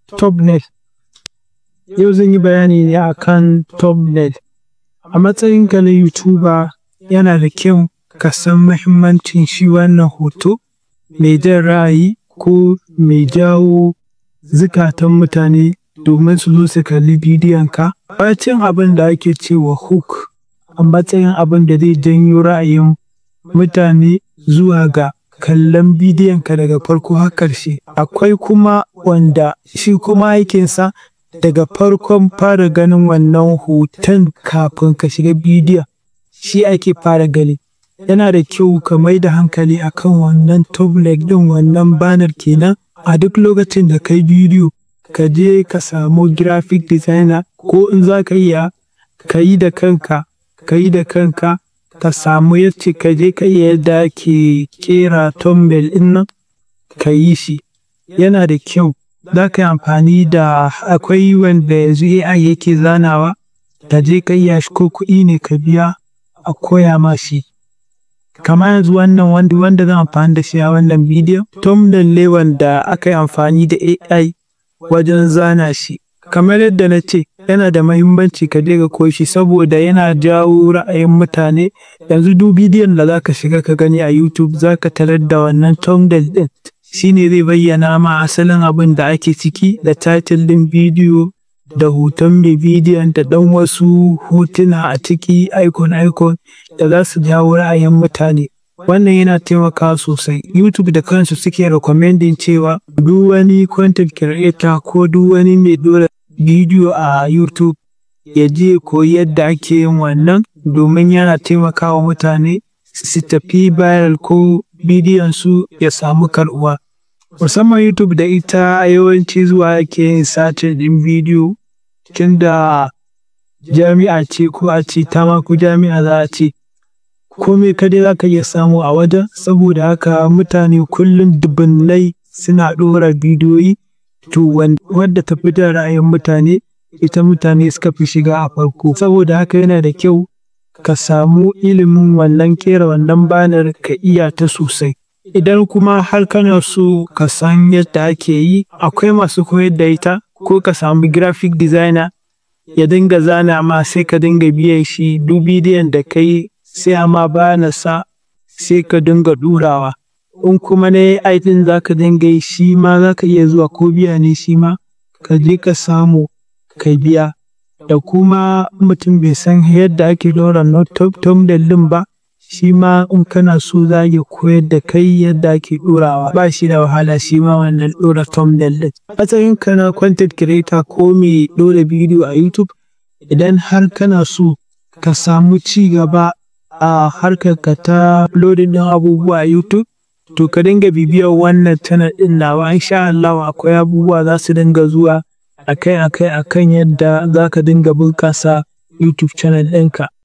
Thumbnail. Yau zan yi bayani ne akan thumbnail. A matsayinka na YouTuber, yana da kyau ka san muhimmancin shi wannan hoto mai jan ra'ayi ko mai jawo zukatan mutane domin su zo su kalli bidiyon ka. Bacin abin da ake cewa hook a matsayin abin da zai janyo ra'ayin mutane zuwa ga kallon bidiyon ka daga farko har ƙarshe. Akwai kuma wanda shi kuma aikinsa daga farkon fara ganin wannan hoton kafin ka shiga bidiyon, shi ake fara gani. Yana da kyau ka mai da hankali akan wannan thumbnail ɗin, wannan banner kenan. A duk lokacin da kai bidiyo, ka je ka samu graphic designer, ko in za ka iya ka yi da kanka, ka yi da kanka, ka samu yacce ka je ka iya yadda ake ƙera thumbnail ɗin nan, ka yi shi. Yana da kyau. Za ka yi amfani da, akwai wanda yanzu AI yake zanawa, ka je ka iya shi, ko kuɗi ne ka biya a koya ma shi. Kamar yanzu wannan wanda zan amfani da shi a wannan bidiyon, thumbnail ne wanda aka yi amfani da AI wajen zana shi. Kamar yadda na ce, yana da mahimmanci ka je ka koyi shi saboda yana jawo ra'ayin mutane. Yanzu duk bidiyon da za ka shiga ka gani a YouTube, za ka tarar da wannan thumbnail ɗin. Shi ne zai bayyana ma asalin abin da ake ciki, da title ɗin bidiyo, da hoton mai bidiyon, da ɗan wasu hotuna a ciki, icon icon da za su jawo ra'ayin mutane. Wannan yana taimakawa sosai. YouTube da kansu suke recommending cewa duk wani content creator ko duk wani mai ɗora bidiyo a YouTube ya je koyi yadda ake yin wannan, domin yana taimakawa mutane su tafi viral ko bidiyon su ya samu karɓuwa. Musamman YouTube da ita yawanci zuwa ake yin searching ɗin bidiyo, tunda jami'a ce, ko a ce ta ma ko jami'a za a ce. Komai kadai za ka iya samu a wajen. Saboda haka mutane kullum dubunnai suna ɗora bidiyoyi, to wadda ta fi jan ra'ayin mutane, ita mutane suka fi shiga a farko. Saboda haka yana da kyau ka samu ilimin wannan ƙera wannan banner, ka iya ta sosai. Idan kuma har kana so ka san yadda ake yi, akwai masu koyar da ita, ko ka samu graphic designer ya dinga zana ma, sai ka dinga biyan shi. Duk bidiyon da ka yi, sai ama banner sa, sai ka dinga ɗurawa. In kuma na AI ɗin za ka dinga yi, shi ma za ka iya zuwa, ko biya ne shi ma ka je ka samu ka biya. Da kuma mutum bai san yadda ake ɗora thumbnail ɗin ba, shi ma in kana so za a iya koyar da kai yadda ake ɗorawa. Ba shi da wahala shi ma wannan ɗora thumbnail ɗin. Matsayin ka na content creator ko mai ɗora bidiyo a YouTube, idan har kana so ka samu ci gaba a harkar ka ta uploading ɗin abubuwa a YouTube, to ka dinga bibiyar wannan channel ɗin nawa. Insha Allahu akwai abubuwa za su dinga zuwa akai akai akan yadda za ka dinga bunƙasa YouTube channel ɗinka.